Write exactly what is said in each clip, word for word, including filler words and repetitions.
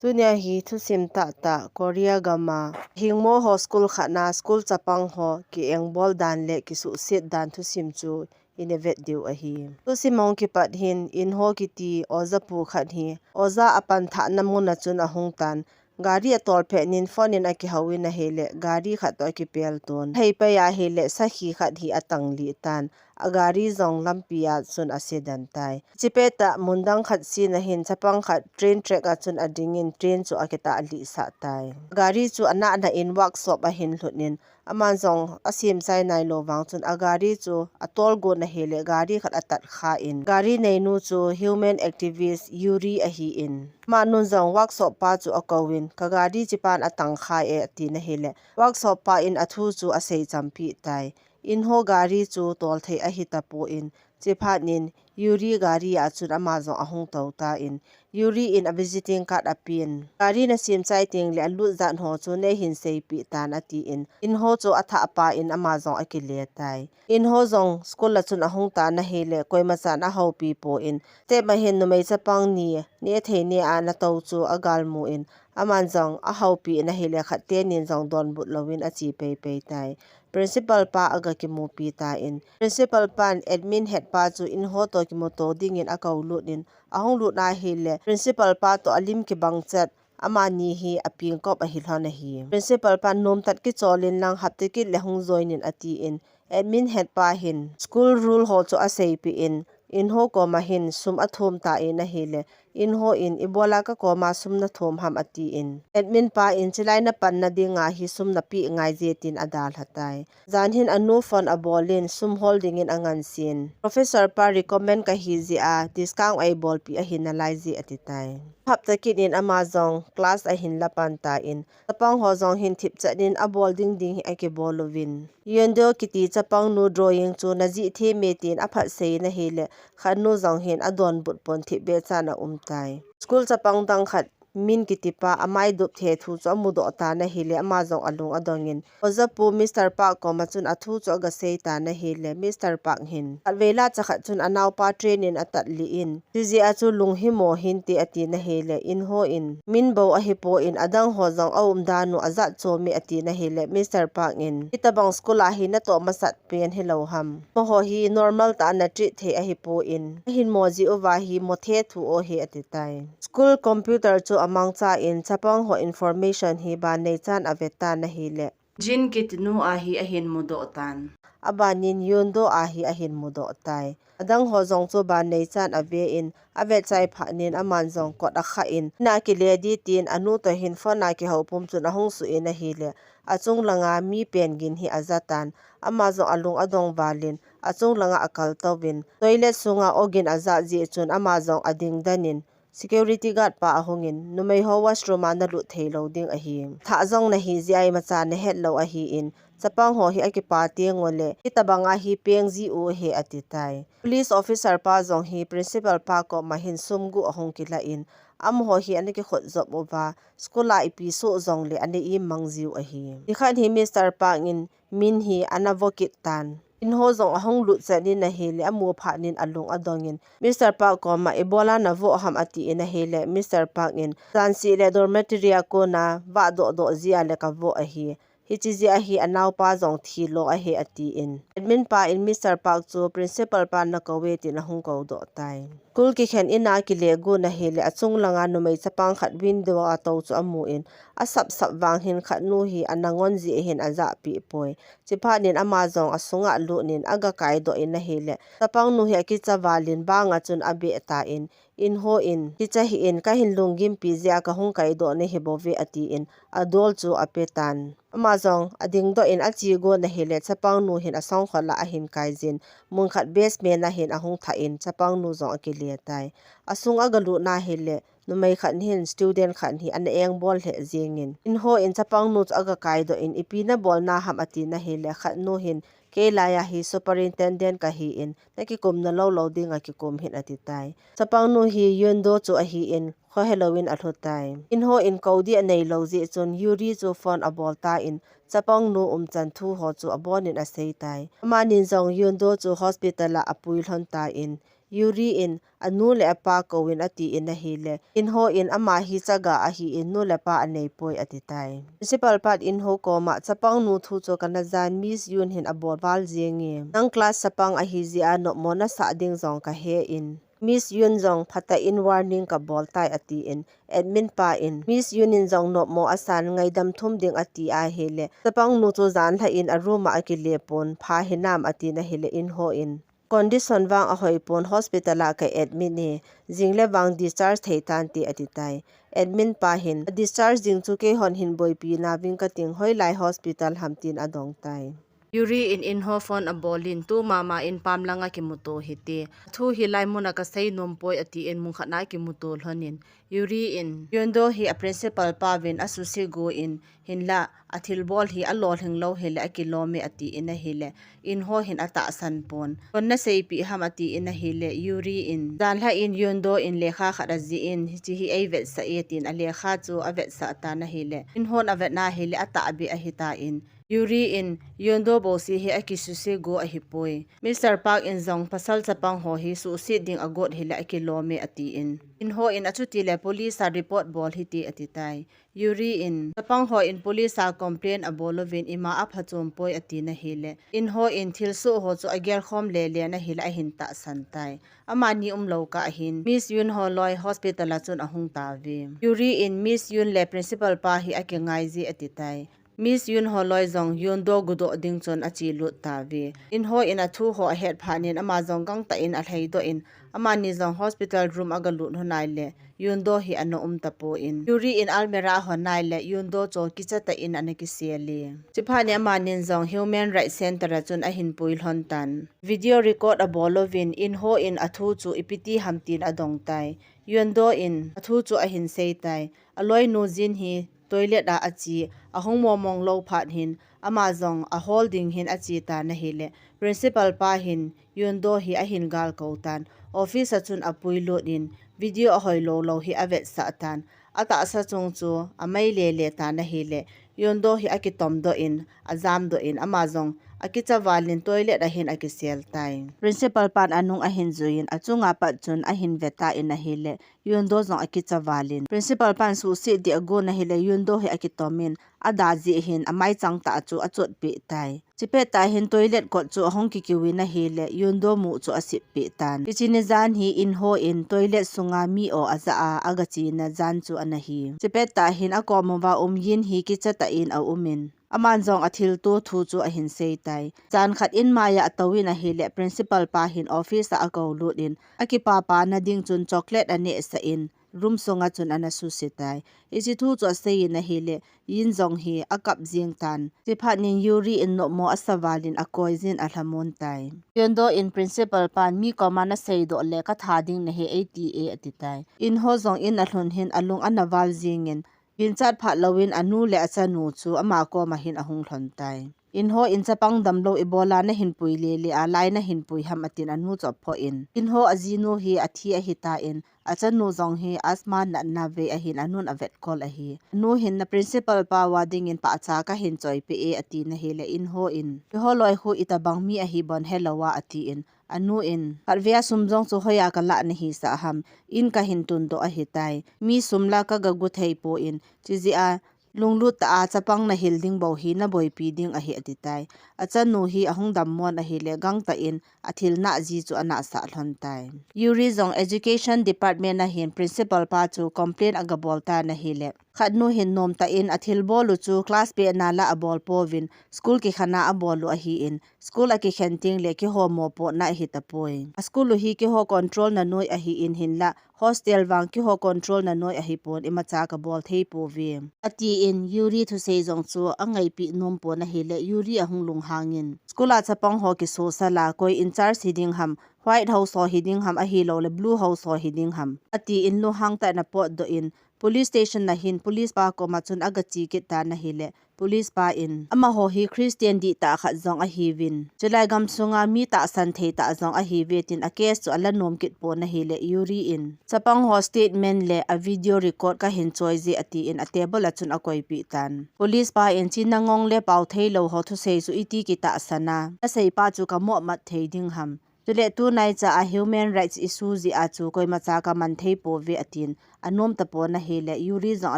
Tunia hi thusim tahtah Korea gama hingmo ho school khat na school chapang ho ki-engbol dan le kisuhset dan thusim chu i na vet diu ahi. Thusim ahung kipat hin Inho kiti oja pu khat hi oja a pan thahna mun a chun ahung tan. Gari atol phet nin phone in akihou in ahile gari khat toh akipel ton. Hei pai ahile sakhi khat hi atang lih tan. A gari jong lampi a chun ase den tai. Chipet a mun dang khat sin ahin chapang khat train track a chun ading in train chu akitah lih sah tai. Gari chu anah nah in workshop ahin lhut in aman jong asem chai nailou vang chun a gari chu atol gon ahile gari khat atat kha in gari neinu chu human activist Yuri ahi in. Amanun jong workshop pa chu akou in ka gari chipan atang kha e ati na hile workshop pa in athu chu asei champi tai. Inho gari chu tol thei ahi tapon, chiphat nin Yuri gari a chun ama jong ahung tou tan, Yuri in a visiting card apen. Gari na sem chai teng le alut jat ho chu nei hin seipeh tan atin, Inho chu athah pan ama jong akile tai. Inho jong school a chun ahung tan ahile koima chan ahoupi pon, step a hin numei chapang ni neh thei neh a ana tou chu agal mun, aman jong ahoupi in ahile khat tenin jong donbut louvin ache peipei tai. Principal pa aga kimupi tan, principal pan admin head pa chu Inho toh kimuto dingin akou lut in, ahung lut ahile principal pa toh alim kibang chet, amani hi apeng kop ahi lhon ahi. Principal pan nomtah kichol in lang hapta kit le hung join in atin, admin head pa hin school rule ho chu aseipeh in, Inho koma hin sum athum tan ahile, Inho in ibola ka koma sum nathum ham atin, admin pa in chilai na panna dinga hi sum napeh ngai je tin adalha tai. Jan hin anu phone abol in sum hol dingin angansen. Professor pa recommend kahi jeh a discount eibolpeh ahi nalai je ati tai. Hapta kit in ama jong class ahin la pan tan, chapang ho jong hin thipchet in abol ding ding hi akibol uvin. Yendo kiti chapang nu drawing chu najih them e tin aphat sei in ahile, khat nu jong hin adonbut pon thipbeh chan aum tai. School chapang dang khat Min kiti pa amai dup thethu chu amudoh tan ahile, ama jong alung adong in, Oja pu, Mister Park koma chun athu chu agasei tan ahile, Mister Park hin khatvei la chakhat chun anaopa train in atat lih in, chijeh a chu lunghimo hinte ati na hile, Inho in Min bou ahipon adang ho jong aumdan u ajat chom e ati na hile, Mister Park in hitabang school a hi natoh masat pen hilou ham. Amaho hi normal tah a na treat thei ahipon, ahin mo jeh uva hi mo thethu o hi ati tai. School computer chu amangchan chapang ho information hi banei chan avet tan ahile, Jin kiti nu a hi ahin mudoh tan. Abanin Yundo a hi ahin mudoh tai. Adang ho jong chu banei chan ave in, avet chai phat nin aman jong kot akha in, in a kile di tin anu toh hin phone a kihou pum chun ahung suh in ahile, achung langa mi pen gin hi aja tan. Ama jong alung adong val in, achung langa akal touvin, toilet sunga ogin ajah jeh chun ama jong ading den in, security guard pa ahung in, numei ho washroom a nalut thei lou ding ahi. Thah jong nahi jeh a imacha nahet lou ahin, chapang ho hi akipa teng ule, hitabang a hi peng ji u hi ati tai. Police officer pa jong hi principal pa koma hin sum guh ahung kila in, amaho hi ana kikhut jop uva, school a ipi soh jongle ana imang jiu ahi. Nikhat hi Mister Park in Min hi ana vo kit tan. Inho jong ahung lut chan in ahile, amu phat nin alung adong in, Mister Park koma ibola navoh ham ati in ahile, Mister Park in, jan seh le dormitory a kona vah doh doh jeh a le kavoh ahi. Hiche jeh a hi anaopa jong thi lo ahi atin, admin pa in Mister Park chu principal pa nakou e tin ahung koudoh tai. School kikhen in a kile gon ahile, achung langa numei chapang khat window a tou chu amun, asap sap vang hin khat nu hi ana ngon jeh hin ajah peh poi. Chiphat nin ama jong asunga lut nin aga kaidoh in ahile, chapang nu hi akicha val in banga chun abeh tan, Inho in, hicha hi in kahin lunggimpi jeh a kahung kaidoh nahi bouve atin, adol chu ape tan. Ama jong adingdoh in ache gon ahile, chapang nu hin asangkhol a ahin kai jin, mun khat basement a hin ahung thah in, chapang nu jong akile tai. Asung aga lut na hile, numei khat hin student khat hi ana engbol lheh jeng in, Inho in chapang nu chu aga kaidoh in, ipi nabol na ham ati na hile, khat nu hin, kei laiya hi superintendent kahin, nakikum nalou lou dinga kikum hih in ati tai. Chapang nu hi Yundo chu ahin, khohe louvin alhu tai. Inho in kou ding anei lou jeh chun Yuri chu phone abol tan, chapang nu umchan thu ho chu abon in asei tai. Amanin jong Yundo chu hospital a apui lhon tan, Yuri in, "Anu le apa kouvin," atin ahile, Inho in, "Ama hi chaga ahin, nu le pa aneipoi," ati tai. Principal pan Inho koma, "Chapang nu thu chu kana jan, Miss Yun hin abol val jenge. Nang class chapang ahi jeh a nopmo nasah ding jong kahen, Miss Yun jong phatah in warning kabol tai," atin, admin pa in, "Miss Yun in jong nopmo asan, ngaidam thum ding," ati ahile, chapang nu chu janhi in a room a akile pon, "Pha hinam?" atin ahile, Inho in, "Condition vang ahoipon, hospital a ka admit e, jing le vang discharge thei tante," ati tai. Admin pa hin, "A discharge ding chu keihon hin boipi nauving kating, hoilai hospital ham?" tin adong tai. Yuri in Inho phone abolin, "Tu mama in pam langa kimuto hite. Thu hilai muna kasei nompoi," atin mun khat na kimuto lhonin, Yuri in, "Yun-do hi a principal pa vin asusigu in, hinlah athilbol hi alolhing lou hile akilome," atin ahile, Inho hin atahsan pon, "Kon naseipeh ham?" atin ahile, Yuri in, "Janhi in Yun-do in lekha khat ajih in, hiche hi eivetsah e," tin alekha chu avetsah tan ahile, Inho in avet na hile atahbeh ahitan, Yuri in, "Yun-do bouseh hi akisusigu ahipoi. Mister Park in jong pasal chapang ho hi suhset ding agot hile akilome," atin, Inho in, "Achutile police a report bol hite," ati tai. Yuri in, "Chapang ho in police a complain abol uvin ima aphachompoi," ati na hile, Inho in thilsoh ho chu agelkhom lele na hile ahin tahsan tai. Amani umlou kah hin Miss Yun holoi hospital a chun ahung tauve. Yuri in Miss Yun le principal pa hi akingai je ati tai. Miss Yun holoi jong Yun-do gudoh ding chun achelut tauve. Inho in athu ho ahet phat in ama jong gangtah in alhaidoh in, amani jong hospital room agalut lhon ahile, Yun-do hi ana um tapon, Yuri in almirah ahon ahile, Yun-do chu kichatah in ana kisel e. Chuphat in amanin jong Human Rights Center a chun ahin pui lhon tan. Video record abol uvin, Inho in athu chu ipi ti ham tin adong tai. Yun-do in athu chu ahin sei tai. Aloinu Jin hi toilet a ache, ahung momong lou phat hin, ama jong ahol ding hin ache tan ahile, principal pa hin Yun-do hi ahin galkou tan, office a chun apuilut in, video ahoilou lou hi avetsah tan. Atahsa chung chu amai lele tan ahile, Yun-do hi akitomdoh in, ajamdoh in, ama jong akicha valin toilet a hin akisel tai. Principal pan anung ahin juiyin, achunga pat chun ahin vetan ahile, Yun-do jong akicha valin, principal pan suhset ding agon ahile, Yun-do hi akitomin, ada jeh hin amaichang tah chu achotpeh tai. Chupet tah hin toilet kot chu ahung kikiuvin ahile, Yun-do mu chu asep peh tan. Hiche ni jan hi Inho in toilet sunga mi o ajah a, agachena jan chu ana hi. Chupet tah hin akom uva um Yin hi kichatah in aumin, aman jong athilto thu chu ahin sei tai. Jan khat in maiya atouvin ahile, principal pa hin office a akoulut in, akipapana ding chun chocolate anehsah in, room sunga chun ana suse tai. Hiche thu chu aseiyin ahile, Yin jong hi akap jeng tan. Chuphat in Yuri in nopmo asa valin akoijin alhamon tai. Yun-do in principal pan, "Mi koma naseidoh le katha ding nahi eiti e," ati tai. Inho jong in alhun hin alung ana val jengin, ginchat phat louvin anu le achanu chu ama koma hin ahung lhon tai. Inho in, "Chapang damlou ibola nahin pui lele a, lai nahin pui ham?" atin anu chu aphoh in, Inho ajinu hi athi ahitan, achanu jong hi asthma natna vei ahin anun avetkol ahi. Anu hin, "Na principal pa uva dingin pahcha kahin choipeh e," atin ahile, Inho in, "Keiho loi khu itobang mi ahibon helou a," atin, anu in, "Khatvei a sum jong chu hoiya kalah nahisah ham, in kahin tundoh ahitai. Mi sum la kagagu thei pon, chujeh a lunglut tah a chapang nahil ding bou hi naboipi ding ahi," ati tai. Achanu hi ahung dammon ahile, gangtah in athil nah ji chu anahsah lhon tai. Yuri jong education department a hin principal pa chu complain agabol tan ahile, khatnu hin nomtah in athilbol u chu class pehna la abol pouvin, school kikhen a abol u ahin, school akikhen teng le keiho mopohna ahitapoi. A school u hi keiho control na noi ahin, hinlah hostel vang keiho control na noi ahipon, imacha kabol thei pouve, atin Yuri thusei jong chu angaipeh nompon ahile, Yuri ahung lunghangin, "School a chapang ho kisosal a koi in charge hiding ham, White House ho hiding ham, ahilouleh Blue House ho hiding ham," atin lunghang tah in apotdoh in, police station a hin police pa koma chun agache kit tan ahile, police pa in, "Amaho hi Christian dihtah khat jong ahiuvin, chulai gamsunga mi tahsan thei tah jong ahiuve," tin a case chu ala nom kit pon ahile, Yuri in, "Chapang ho statement le a video record kahin choije," atin a table a chun akoipeh tan. Police pa in, "China ngong le pao theilou ho thusei chu iti kitahsan a, nasei pa chu kamoh mat thei ding ham? Chule tunaicha a human rights issue jeh a chu koimacha kaman thei pouve atin, anom tapon ahile, Yuri jong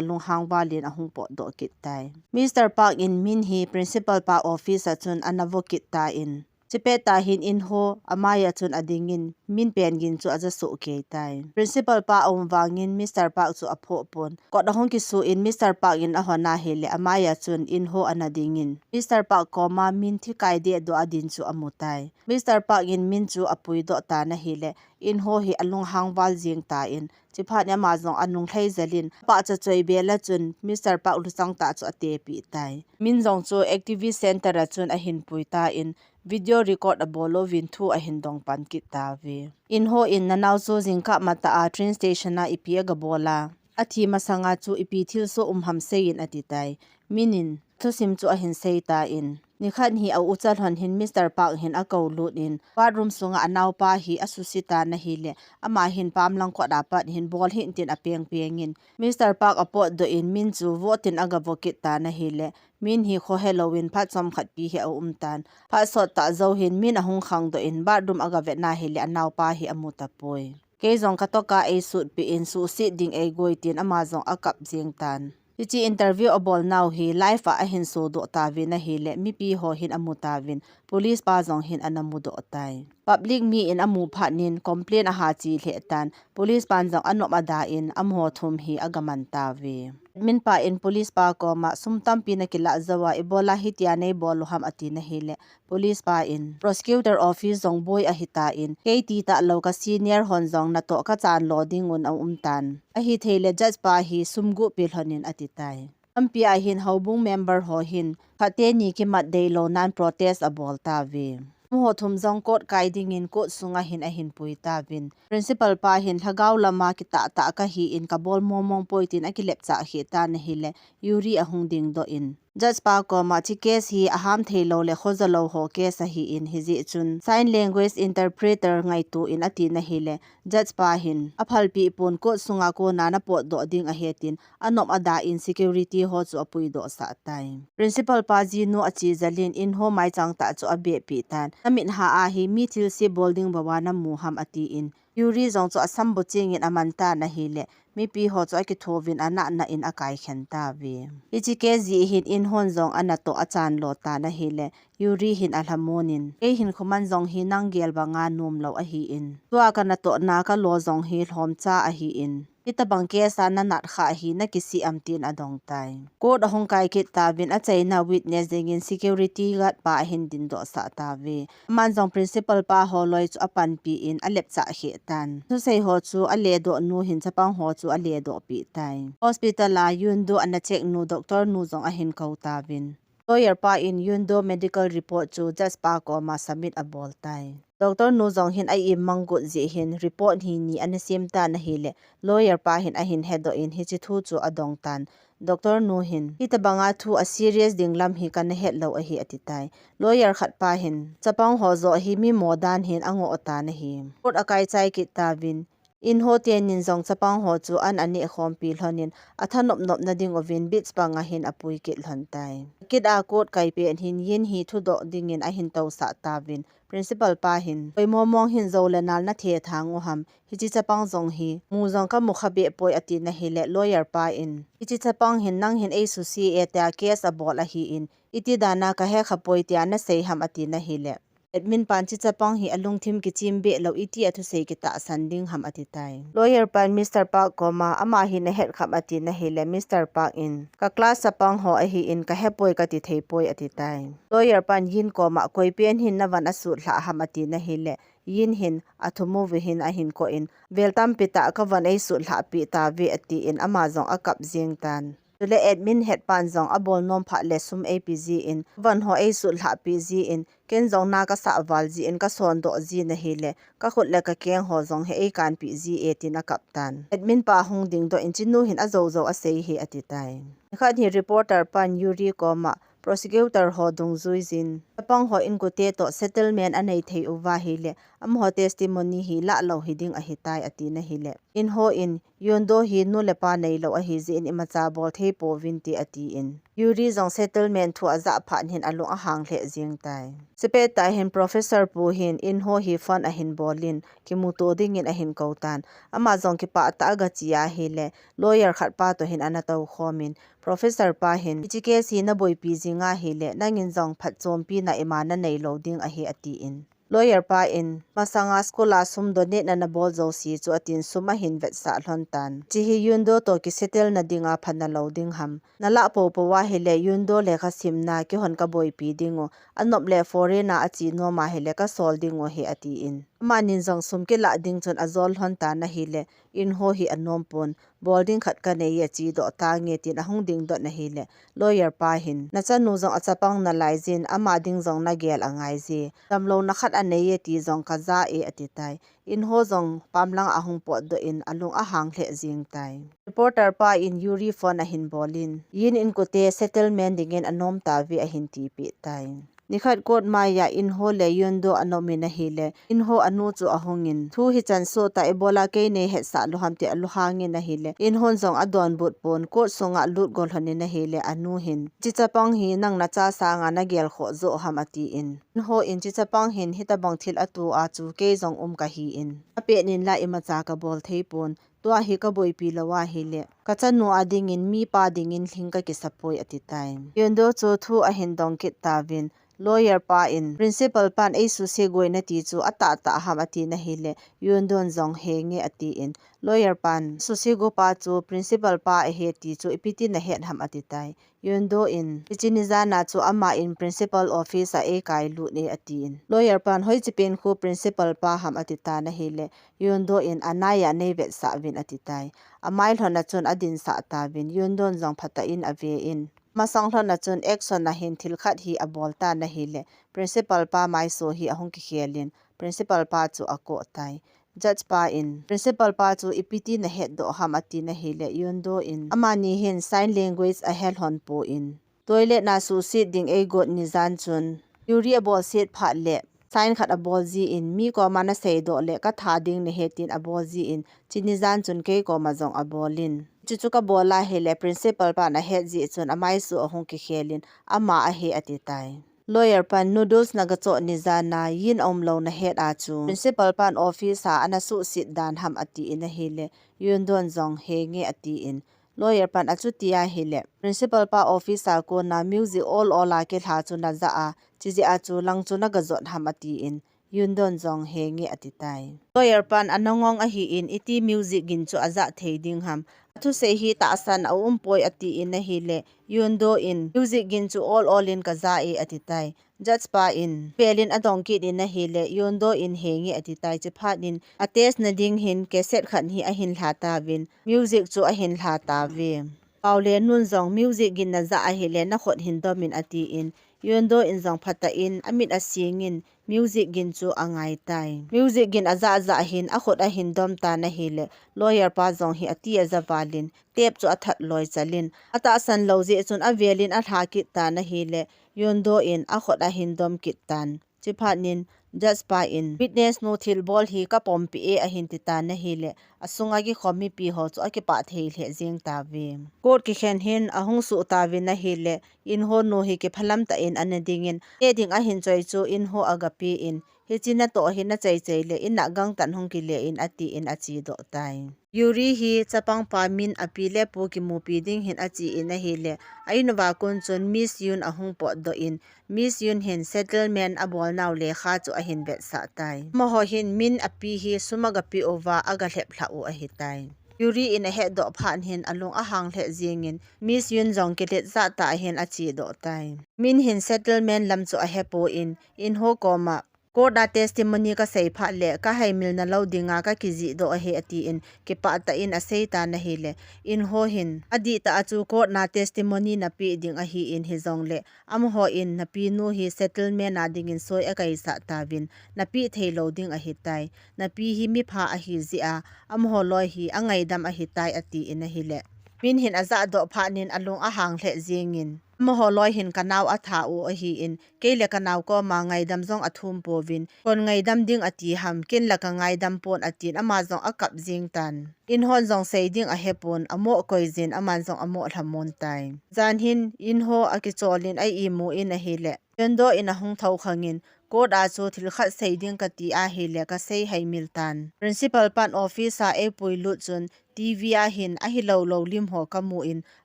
alunghang valin ahung potdoh kit tai. Mister Park in Min hi principal pa office a chun ana vo kit tan, chupet tah hin Inho amai a chun adingin Min pen gin chu aja soh kei tai. Principal pa aum vangin Mister Park chu aphoh pon. Kot ahung kisuh in Mister Park in ahon ahile, amai a chun Inho ana dingin Mister Park koma Min thi kai dehdoh a din chu amu tai. Mister Park in Min chu apuidoh tan ahile, Inho hi alunghang val jeng tan, chuphat in ama jong anung lhai jel in, apahcha choi bel a chun Mister Park luchang tah chu atepeh tai. Min jong chu activist center a chun ahin pui tan, video record abol uvin thu ahin dong pan kit tauve. Inho in, "Nanao chu jingkah matah a train station a ipi agabol a, athi masanga chu ipi thilsoh um ham seiyin," ati tai. Min in thusim chu ahin sei tan, nikhat hi a ucha lhon hin Mister Park hin akou lut in, bathroom sunga anaopa hi asusi tan ahile, ama hin pamlang kot a pat hin bol hih in tin apeng peng in, Mister Park apotdoh in Min chu vo tin agavo kit tan ahile, Min hi khohe louvin phat chomkhat pi hi aum tan. Phat sot tah jou hin Min ahung khangdoh in bathroom agavet na ahile, anaopa hi amu tapoi. "Kei jong katoh ka eisutpeh in, suhset ding eigoi," tin ama jong akap jeng tan. Hiche interview abol nau hi live a ahin sodoh tauvin ahile, mipi ho hin amu tauvin, police pa jong hin ana mudoh tai. Public mi in amu phat in complaint aha che lheh tan, police pan jong anop ada in amaho thum hi agaman tauve. Admin pa in police pa koma, "Sum tampi nakilah jou a, ibola hitia neibol u ham?" ati na ahile, police pa in, "Prosecutor office jong boi ahi tan, kei ti tah lou ka senior hon jong natoh kachan lo ding un aum tan. Ahithei le judge pa hi sum guh pe lhon in," ati tai. Lampi a hin houbung member ho hin khat teni kimat deilou nan protest abol tauve. Amaho thum jong coat kai dingin coat sunga hin ahin pui tauvin. Principal pa hin, "Lhagao lama kitah tah kahi in kabol mong mong poi," tin akilepchah kheh tan ahile, Yuri ahung dingdoh in, judge pa koma, "Hiche case hi aham thei lou le khoja lou ho case ahi in, hijeh chun sign language interpreter ngaito in," ati na ahile, judge pa hin, "Aphalpeh pon, court sunga kona napotdoh ding ahi," tin anop ada in security ho chu apuidoh sah tai. Principal pa jinu ache jel in, Inho maichang tah chu abehpeh tan. "Namit ha a hi mi thilse bol ding bou a namu ham?" ati in, Yuri jong chu asam buching in aman tan ahile, mipi ho chu akithouvin anah nah in akaikhen tauve. Hiche case jeh hin Inhon jong anatoh achan lo tan ahile, Yuri hin alhamon in, "Kei hin khuman jong hi nang gel banga nom lou ahi in, tua kanatohna kalo jong hi lhomcha ahi in, hitabang case a nanat kha hi nakisih am?" tin adong tai. Court ahung kai kit tauvin, achaina witness dingin security guard pa ahin dingdoh sah tauve. Aman jong principal pa ho loi chu apanpi in alepchah kheh tan. Thusei ho chu aledoh nu hin chapang ho chu aledoh peh tai. Hospital a Yun Do ana check nu, doctor nu jong ahin kou tauvin, lawyer pa in Yun Do medical report chu judge pa koma submit abol tai. Doctor nu jong hin a-im mang got jeh hin report hi ni ana sem tan ahile, lawyer pa hin ahin hedoh in hiche thu chu adong tan. Doctor nu hin, "Hitabanga thu a serious ding lam hi kana het lou ahi," ati tai. Lawyer khat pa hin, "Chapang ho joh hi mi mo dan hin angoh tan ahi." Court akai chai kit tauvin, Inho tenin jong chapang ho chu an aneh khompi lhon in, athanop nop na ding uvin beach panga hin apui kit lhon tai. Kit a court kai pet hin Yin hi thudoh dingin ahin tousah tauvin, principal pa hin, "Koi momong hin jou le nal nathethang u ham? Hiche chapang jong hi mu jong kamu kha beh poi," ati na ahile, lawyer pa in, "Hiche chapang hin nang hin eisuse e tia case abol ahi in, iti dana kahe kha poi tia nasei ham?" ati na ahile, admin pan, "Hiche chapang hi alungthim kichim beh lou, iti athusei kitahsan ding ham?" ati tai. Lawyer pan Mister Park koma, "Ama hi nahet kham?" ati na ahile, Mister Park in, "Ka class chapang ho ahi in kahe poi, kati thei poi," ati tai. Lawyer pan Yin koma, "Koi pen hin navan asut lhah ham?" ati na ahile, Yin hin athum uva hin ahin koh in, "Vel tampi tah kavan eisut lhah peh tauve," ati in ama jong akap jeng tan. Chule admin head pan jong, "Abol nom phat le sum eipe jin, van ho eisut lhah peh jin, ken jong na kasah val jin, kasondoh jin ahile, kakhut le kakeng ho jong hi eikanpeh ji e," tin akap tan. Admin pa hung dingdoh in, "Hichenu hin ajou jou asei hi," ati tai. Nikhat hi reporter pan Yuri koma, prosecutor ho dungjui jin, chapang ho inkote toh settlement anei thei uva ahile, amaho testimony hi lah lou hiding ahitai, ati na hile, Eun-ho in, Yeon-doo hi nu le pa neilou ahi jeh in imacha bol thei pouvin te, ati in. Yuri jong settlement thu ajah phat hin alung ahang lheh jeng tai. Chupet tah hin Professor pu hin Eun-ho hi phone ahin bol in, kimuto dingin ahin kou tan. Ama jong kipah tah a aga che ahile, lawyer khat pa toh hin ana tou khom in, Professor pa hin, hiche case hi naboipi jing ahile, nangin jong phatchompi na ima nanei lou ding ahi, ati in. Lawyer pa in, masanga school a sum donate na nabol jouse chu, atin sum ahin vetsah lhon tan. Hiche hi Yeon-doo toh kisettle na dinga phana lou ding ham. Nalah poupou ahile, Yeon-doo lekha simna kihon kaboipi ding u. Anop le foreign a ache nom ahile, kasol ding u ahi, ati in. Amanin jong sum kilah ding chun ajol lhon tan ahile, Eun-ho hi anom pon. Bol ding khat kanei e, che doh tange, tin ahung ding doh na hile, lawyer pa hin, nachanu jong achapang nalai jin, ama ding jong nagel angai je. Damlouna khat anei e ti jong kaja e, ati tai. Eun-ho jong pamlang ahung potdoh in alung ahang lheh jeng tai. Reporter pa in Yuri phone ahin bol in, Yin inkote settlement dingin anom tauve, ahin tipeh tai. Nikhat court maiya Eun-ho le Yeon-doo anom in ahile, Eun-ho anu chu ahung in, thu hichan soh tah ibola kei nei hetsah lou ham, ti alunghang in ahile, Eun-ho jong adonbut pon, court sunga lut go lhon in ahile, anu hin, hiche chapang hi nang nacha sanga nagel khoh joh ham, ati in. Eun-ho in, hiche chapang hin hitabang thil ato a chu kei jong um kahi in, apet in la imacha kabol thei pon. Tua hi kaboipi lou ahile, kachanu a dingin mipa dingin lhing kakisa poi, ati tai. Yeon-doo chu thu ahin dong kit tauvin, lawyer pa in, principal pan eisuse goi nati chu atahtah ham, ati na hile, Yeon-doo in jong henge, ati in, lawyer pan, suse go pa chu principal pa ahi ti chu ipi tin nahet ham, ati tai. Yeon-doo in, hiche ni jan a chu ama in principal office a eikai lut e, ati in. Lawyer pan, hoiche pen khu principal pa ham, ati tan ahile, Yeon-doo in, anaiya nei vetsah uvin, ati tai. Amai lhon a chun adinsah tauvin, Yeon-doo in jong phatah in ave in. Masang lhon a chun action a hin thil khat hi abol tan ahile, principal pa maiso hi ahung kikhel in, principal pa chu akoh tai. Judge pa in, principal pa chu ipi ti nahet doh ham, ati na hile, Yeon-doo in, amani hin sign language ahe lhon pon, toilet na suhset ding eigot ni jan chun, Yuri abolset phat le, sign khat abol jin, mi koma nasei doh le, katha ding nahi tin abol jin, hiche ni jan chun kei koma jong abol in. Chuchu kabol ahile, principal pan ahet jeh chun, amaiso ahung kikhel in, ama ahi, ati tai. Lawyer pan noodles naga choh ni jan a, Yin aum lou nahet a chu, principal pan office a ana suhset dan ham, ati in ahile, Yeon-doo in jong henge, ati in. Lawyer pan achuti ahile, principal pa office a kona music ol ol a kilha chu najah a, chujeh a chu lang chu naga jot ham, ati in. Yeon-doo in jong henge, ati tai. Lawyer pan ana ngong ahi in, iti music gin chu ajah thei ding ham. Athusei hi tahsan a um poi, ati in ahile, Yeon-doo in, music gin chu ol ol in kaja e, ati tai. Judge pa in, vel in adong kit in ahile, Yeon-doo in henge, ati tai. Chuphat in, atest na ding hin cassette khat hi ahin lha tauvin, music chu ahin lha tauve. Pau le nun jong music gin najah ahile, nakhut hin dom in, ati in, Yeon-doo in jong phatah in amit asing in, music gin chu angai tai. Music gin ajah jah hin akhut ahin dom tan ahile, lawyer pa jong hi ati aja val in, tape chu athat loi chal in, atahsan lou jeh chun avel in alha kit tan ahile, Yeon-doo in akhut ahin dom kit tan. Chuphat in, judge pa in, witness nu thilbol hi kapompi e, ahin ti tan ahile, asunga kikhom mipi ho chu akipah thei lheh jeng tauve. Court kikhen hin ahung suh tauvin ahile, Eun-ho nu hi kiphalam tah in ana ding in, neh ding ahin choi chu Eun-ho aga pe in, hiche natoh hi nachai chai le, in a gangtah in hung kile in, ati in ache doh tai. Yuri hi chapang pa Min api le pu kimupi ding hin ache in ahile, a in uva kon chun Miss Yoon ahung potdoh in, Miss Yoon hin settlement abol nau lekha chu ahin vetsah tai. Amaho hin Min api hi sum aga pe uva aga lhep lhah u ahi tai. Yuri in ahet doh phat hin alung ahang lheh jeng in, Miss Yoon jong kilet jah tah in ache doh tai. Min hin settlement lam chu ahe pon, Eun-ho koma, court a testimony kasei phat le, kahaimil na lou dinga kakijih doh ahi, ati in, kipah tah in asei tan ahile, Eun-ho hin, adih tah a chu court na testimony napeh ding ahi in, hijongle, amaho in, napi nu hi settlement a ding in soi akaisah tauvin, napeh thei lou ding ahi tai, napi hi mipha ahi jeh a, amaho loi hi angaidam ahi tai, ati in ahile, Min hin ajah doh phat in alung ahang lheh jeng in, Amaho loi hin kanao atha u ahin, kei le kanao koma ngaidam jong athum pouvin, kon ngaidam ding ati ham, ken la kangaidam pon atin ama jong akap jing tan. Inhon jong sei ding ahepon, amo koijin aman jong amo lhamon tai. Jan hin Inho akicholin a imu in ahile, Yun Do in ahung thou khangin, court a chu thil khat sei ding kati ahile kasei haimil tan. Principal pan office a eipui lut chun, T V a hin ahilou lou lim ho kamu in,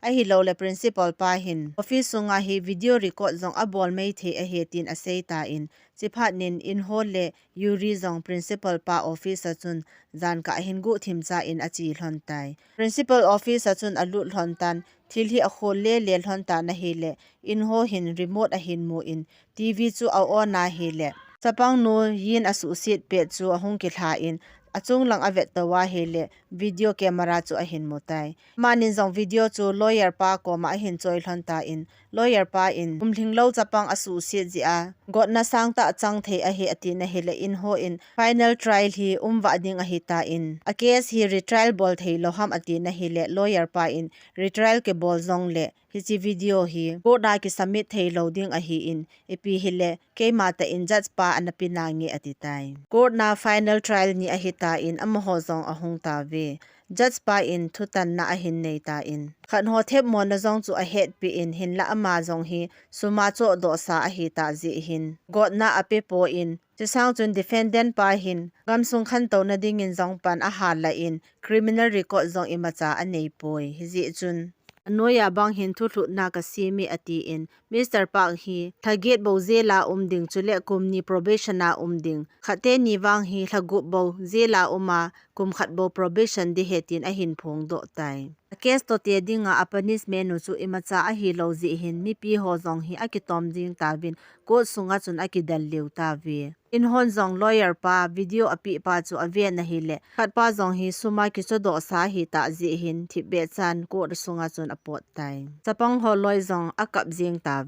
ahilou le principal pa hin office sunga hi video record jong abol mai thei ahi tin asei tan, chiphat nin Inho le Yuri jong principal pa office a chun jan kah hin guhthim cha in ache lhon tai. Principal office a chun alut lhon tan, thil hi akhol le le lhon tan ahile, Inho hin remote ahin mu in, T V chu a on ahile, chapang nu Yin asuhset pet chu ahung kilha in, achung lang avet tou ahile, video camera chu ahin mu tai. Amanin jong video chu lawyer pa koma ahin choi lhon tan, lawyer pa in, kum lhinglou chapang asuhset jeh a, gotna sangtah chang thei ahi ati nahile, Inho in final trial hi umvah ding ahi tan, a case hi retrial bol thei lou ham ati nahile, lawyer pa in, retrial kibol jongle, hiche video hi court a kisubmit thei lou ding ahin, ipi hile, keima tah in judge pa ana pe nange ati tai. Court na final trial ni ahi tan, amaho jong ahung tauve. Judge pa in thutanna ahin nei tan, khat ho themmo na jong chu ahetpi in, hinla ama jong hi sum a chohdoh sa ahi tah jeh hin, gotna ape pon, chusang chun defendant pa hin gamsung khantou na dingin jong pan ahal lah in, criminal record jong imacha anei poi. Hijeh chun, anoiya bang hin thulhutna kasem e ati in, Mister Park hi lha get bou jail a um ding, chule kum ni probation a um ding, khat teni vang hi lha gup bou jail a um a, kum khat bou probation ding ahi tin ahin phongdoh tai. A case toh te dinga a punishment u chu imacha ahilou jeh hin, mipi ho jong hi akitom jing tauvin, court sunga chun akidel lheh tauve. Inhon jong lawyer pa video apeh pa chu aven ahile, khat pa jong hi sum a kichohdoh sa ahi tah jeh hin, thipbeh chan court sunga chun apot tai. Chapang ho loi jong akap jing tauve.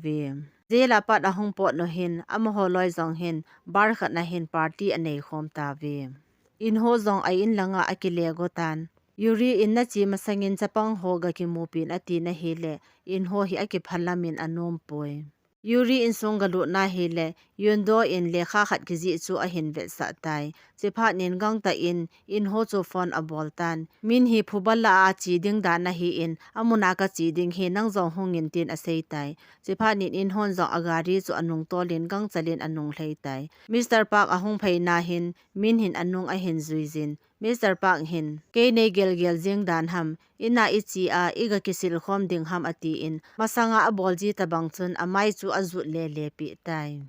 Jail a pat ahung pot nu hin, amaho loi jong hin, bar khat na hin party anei khom tauve. Inho jong a in langa akile go tan. Yuri in nache masangin chapang ho gakimupi in ati nahile, Inho hi akiphalam in anom poi. Yuri insung galut nahile, Yun Do in lekha khat kijih chu ahin vetsah tai. Chiphat nin gangtah in, Inho chu phone abol tan. Min hi phuba la a che ding dan ahin, amun a kache ding hi nang jong hung in tin asei tai. Chiphat nin Inhon jong agari chu anung tol in gangchal in anung lhai tai. Mister Park ahung phei na hin, Min hin anung ahin jui jin. Mister Park hin, kei nei gelgel jing dan ham, in a iche a, igakisil khom ding ham ati in, masanga abol ji tabang chun amai chu ajut lele pi tai.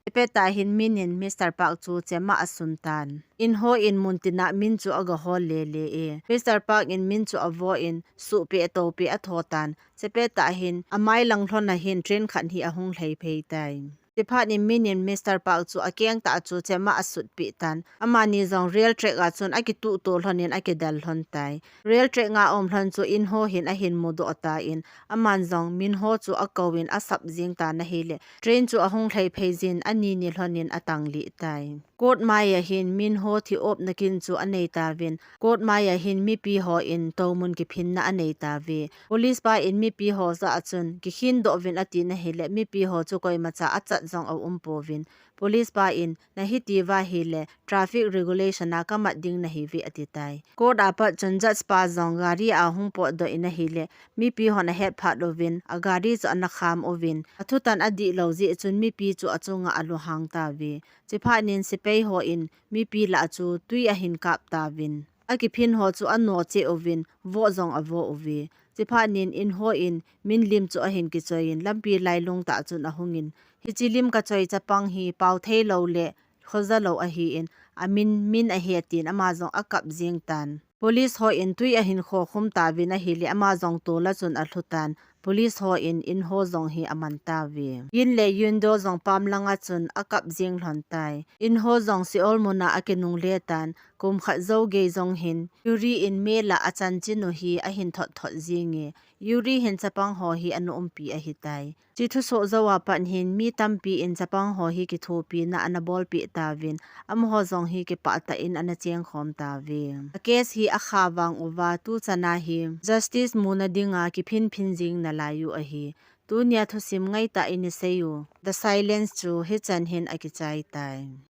Chepet tah hin Min in Mister Park chu chema asun tan. Inho in muntina Min chu agahol lele e. Mister Park in Min chu avo in, suhpeh toupeh atho tan. Chepet tah hin, amai lang lhon a hin train khat hi ahung lhai phei tai. Chiphat nin Min in Mister Park chu akeng tah chu chema asutpi tan. Amani jong rail track a chun akituh to lhon in akidel lhon tai. Rail track a um lhon chu Inho hin ahin mudoh tan. Aman jong Minho chu akou in asap jing tan ahile, train chu ahung lhai phei jin, ani ni lhon in atang lih tai. Court mai a hin Minho thi op na kin chu anei tauvin, court mai a hin mipi ho in toumun kiphinna anei tauve. Police pa in mipi ho jah a chun, kikhin doh uvin ati nahile, mipi ho chu koimacha achat jong aum pouvin. Police pa in, nahiti uva ahile, traffic regulation a kamat ding nahiuve ati tai. Court a pat chun judge pa jong gari a hung potdoh in ahile, mipi hon ahet phat uvin, agari chu ana kham uvin, athutan adih lou jeh chun mipi chu achunga alunghang tauve. Chiphat nin sepai ho in mipi lah chu tui ahin kap tauvin, akiphin ho chu ano cheh uvin, vo jong avo uve. Chiphat nin Inho in Min lim chu ahin kichoi in, lampi lailung tah chun ahung in, hiche lim kachoi chapang hi pao thei lou le khoja lou ahin, amin Min ahi atin ama jong akap jing tan. Police ho in tui ahin khokhum tauvin ahile, ama jong tol a chun alhu tan. Police ho in Inho jong hi aman tauve. Yin le Yun Do jong pam langa chun akap jing lhon tai. Inho jong Seoul mun a akinungle tan. Kum khat jou gei jong hin, Yuri in mel a achanchin u hi ahin thot thot jing e. Yuri hin chapang ho hi ana umpi ahi tai. Hiche thusoh jou a pat hin mi tampi in chapang ho hi kithopina ana bolpeh tauvin, amaho jong hi kipah tah in ana chengkhom tauve. A case hi akha vang uva, tuchan a hi justice muna dinga kiphin phin jing nalai u ahi. Tunia thusim ngaitah in isei u The Silence chu hichan hin akichai tai.